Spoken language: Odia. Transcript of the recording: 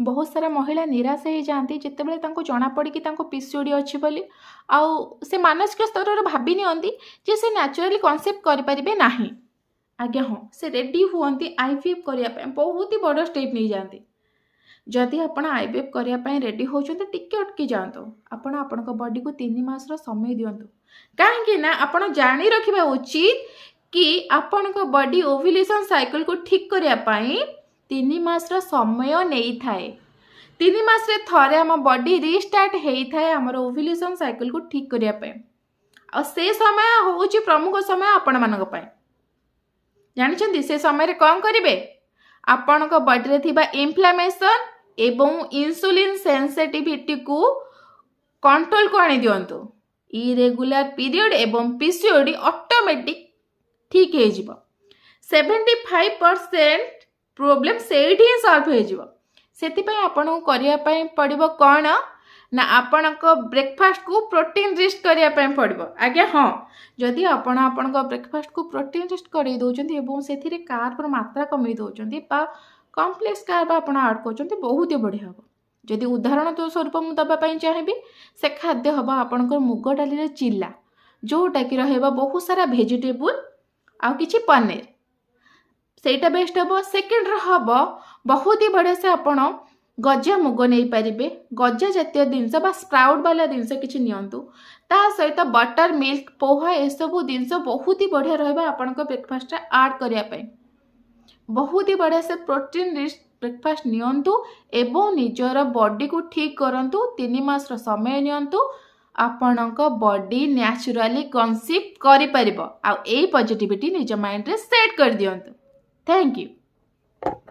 ବହୁତ ସାରା ମହିଳା ନିରାଶ ହେଇଯାଆନ୍ତି, ଯେତେବେଳେ ତାଙ୍କୁ ଜଣାପଡ଼େ କି ତାଙ୍କୁ ପିସିଓଡ଼ି ଅଛି ବୋଲି। ଆଉ ସେ ମାନସିକ ସ୍ତରରେ ଭାବି ନିଅନ୍ତି ଯେ ସେ ନ୍ୟାଚୁରାଲି କନସିଭ୍ କରିପାରିବେ ନାହିଁ। ଆଜ୍ଞା ହଁ, ସେ ରେଡ଼ି ହୁଅନ୍ତି ଆଇଭିଏଫ୍ କରିବା ପାଇଁ, ବହୁତ ହି ବଡ଼ ଷ୍ଟେପ୍ ନେଇଯାଆନ୍ତି। ଯଦି ଆପଣ ଆଇଭିଏଫ୍ କରିବା ପାଇଁ ରେଡ଼ି ହେଉଛନ୍ତି, ଟିକେ ଅଟକି ଯାଆନ୍ତୁ। ଆପଣ ଆପଣଙ୍କ ବଡ଼ିକୁ 3 ମାସର ସମୟ ଦିଅନ୍ତୁ। କାହିଁକି ନା ଆପଣ ଜାଣି ରଖିବା ଉଚିତ କି ଆପଣଙ୍କ ବଡି ଓଭ୍ୟୁଲେସନ୍ ସାଇକେଲକୁ ଠିକ୍ କରିବା ପାଇଁ 3 ମାସର ସମୟ ନେଇଥାଏ। 3 ମାସରେ ଥରେ ଆମ ବଡି ରିଷ୍ଟାର୍ଟ ହେଇଥାଏ ଆମର ଓଭ୍ୟୁଲେସନ୍ ସାଇକେଲକୁ ଠିକ୍ କରିବା ପାଇଁ। ଆଉ ସେ ସମୟ ହେଉଛି ପ୍ରମୁଖ ସମୟ ଆପଣମାନଙ୍କ ପାଇଁ। ଜାଣିଛନ୍ତି ସେ ସମୟରେ କ'ଣ କରିବେ? ଆପଣଙ୍କ ବଡିରେ ଥିବା ଇନଫ୍ଲାମେସନ୍ ଏବଂ ଇନ୍ସୁଲିନ୍ ସେନ୍ସିଟିଭିଟିକୁ କଣ୍ଟ୍ରୋଲକୁ ଆଣି ଦିଅନ୍ତୁ। ଇରେଗୁଲାର ପିରିୟଡ଼ ଏବଂ ପିସିଓଡି ଅଟୋମେଟିକ୍ ଠିକ୍ ହେଇଯିବ। 75% ପ୍ରୋବ୍ଲେମ୍ ସେଇଠି ହିଁ ସଲ୍ଭ ହେଇଯିବ। ସେଥିପାଇଁ ଆପଣଙ୍କୁ କରିବା ପାଇଁ ପଡ଼ିବ କ'ଣ ନା ଆପଣଙ୍କ ବ୍ରେକଫାଷ୍ଟକୁ ପ୍ରୋଟିନ୍ ରିଚ୍ କରିବା ପାଇଁ ପଡ଼ିବ। ଆଜ୍ଞା ହଁ, ଯଦି ଆପଣ ଆପଣଙ୍କ ବ୍ରେକଫାଷ୍ଟକୁ ପ୍ରୋଟିନ୍ ରିଚ୍ କରେଇ ଦେଉଛନ୍ତି ଏବଂ ସେଥିରେ କାର୍ବର ମାତ୍ରା କମେଇ ଦେଉଛନ୍ତି ବା କମ୍ପ୍ଲେକ୍ସ କାର୍ବ ଆପଣ ଆଡ଼୍ କରୁଛନ୍ତି, ବହୁତ ହି ବଢ଼ିଆ ହେବ। ଯଦି ଉଦାହରଣ ସ୍ୱରୂପ ମୁଁ ଦେବା ପାଇଁ ଚାହିଁବି, ସେ ଖାଦ୍ୟ ହେବ ଆପଣଙ୍କର ମୁଗ ଡାଲିର ଚିଲା, ଯେଉଁଟାକି ରହିବ ବହୁତ ସାରା ଭେଜିଟେବୁଲ୍ ଆଉ କିଛି ପନିର। ସେଇଟା ବେଷ୍ଟ ହେବ। ସେକେଣ୍ଡରେ ହେବ ବହୁତ ହି ବଢ଼ିଆ ସେ ଆପଣ ଗଜା ମୁଗ ନେଇପାରିବେ। ଗଜା ଜାତୀୟ ଜିନିଷ ବା ସ୍ପ୍ରାଉଟ୍ ବାଲା ଜିନିଷ କିଛି ନିଅନ୍ତୁ। ତା ସହିତ ବଟର ମିଲ୍କ, ପୋହା, ଏସବୁ ଜିନିଷ ବହୁତ ହି ବଢ଼ିଆ ରହିବ ଆପଣଙ୍କ ବ୍ରେକଫାଷ୍ଟରେ ଆଡ଼୍ କରିବା ପାଇଁ। ବହୁତ ହି ବଢ଼ିଆ ସେ ପ୍ରୋଟିନ୍ ରିଚ୍ ବ୍ରେକଫାଷ୍ଟ ନିଅନ୍ତୁ ଏବଂ ନିଜର ବଡ଼ିକୁ ଠିକ୍ କରନ୍ତୁ। 3 ମାସର ସମୟ ନିଅନ୍ତୁ, ଆପଣଙ୍କ ବଡି ନ୍ୟାଚୁରାଲି କନସିଭ୍ କରିପାରିବ। ଆଉ ଏଇ ପଜିଟିଭିଟି ନିଜ ମାଇଣ୍ଡରେ ସେଟ୍ କରିଦିଅନ୍ତୁ। Thank you.